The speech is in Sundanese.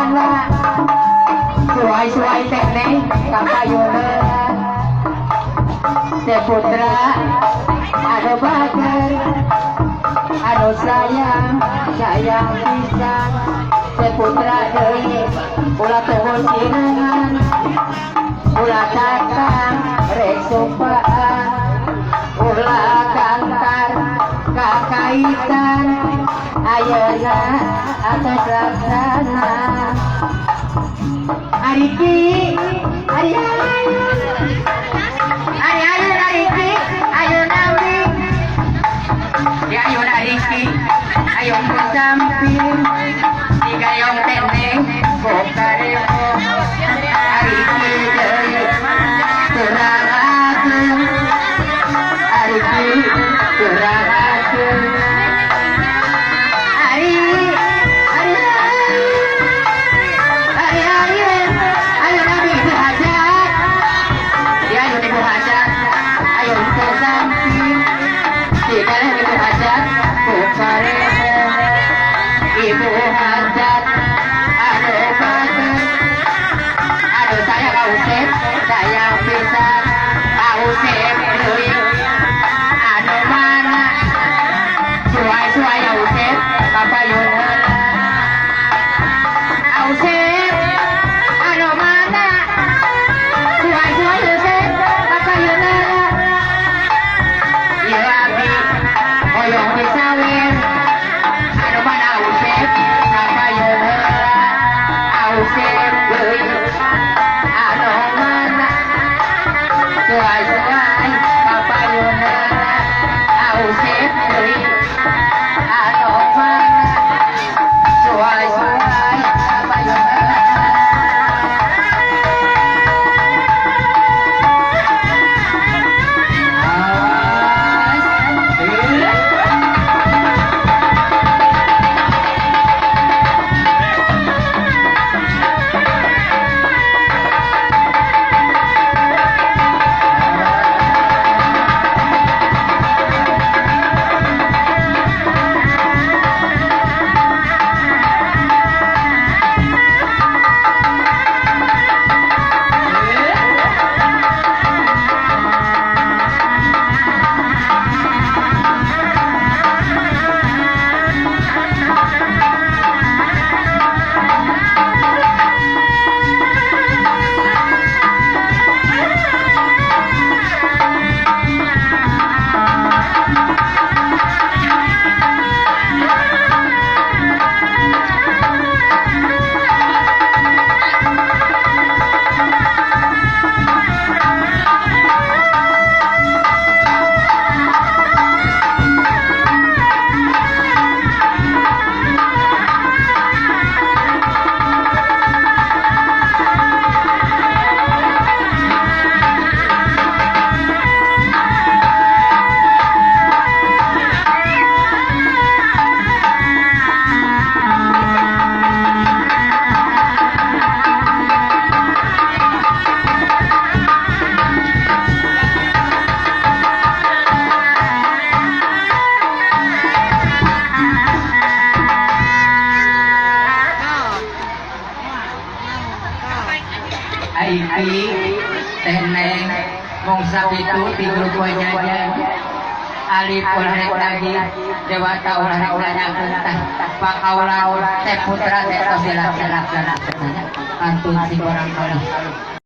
mana suai-suai teh neng kapayun teh putra anu bager anu sayang sayang pisan teh putra deui ulah tunggu sirengan ulah datang rek sumpaan ulah kantar kakaitan ayeuna atos laksana Ariki ari ayun ari ayun Ariki ayun nawi di ayun Ariki ayun ku samping digayong teneng bokaremo Ariki deui kurang agung Ariki kurang agung Ari ari ari ayun ayo nabi ibu hajat di ayun ibu hajat ayun ku samping digayong ibu hajat bokaremo ibu hajat anu bager aduh saya Kak Usep sayang pisan Kak Usep deui anu mana suai-suai Kak Usep kapayun heula Kak Usep anu mana suai-suai Usep kapayun heula ieu abdi hoyong disawer anu mana Usep kapayun heula Usep deui anu mana suai-suai kapayun heula Usep deui anu mana suai-suai kapayun heula. Awas. Aiki teh neng mong sakitu ti grup nyanyi alif ulah rek lagi dewata ulah rek nanyakeun tah pakaulan teh putra teh tos dilaksanakeun pantun si orang.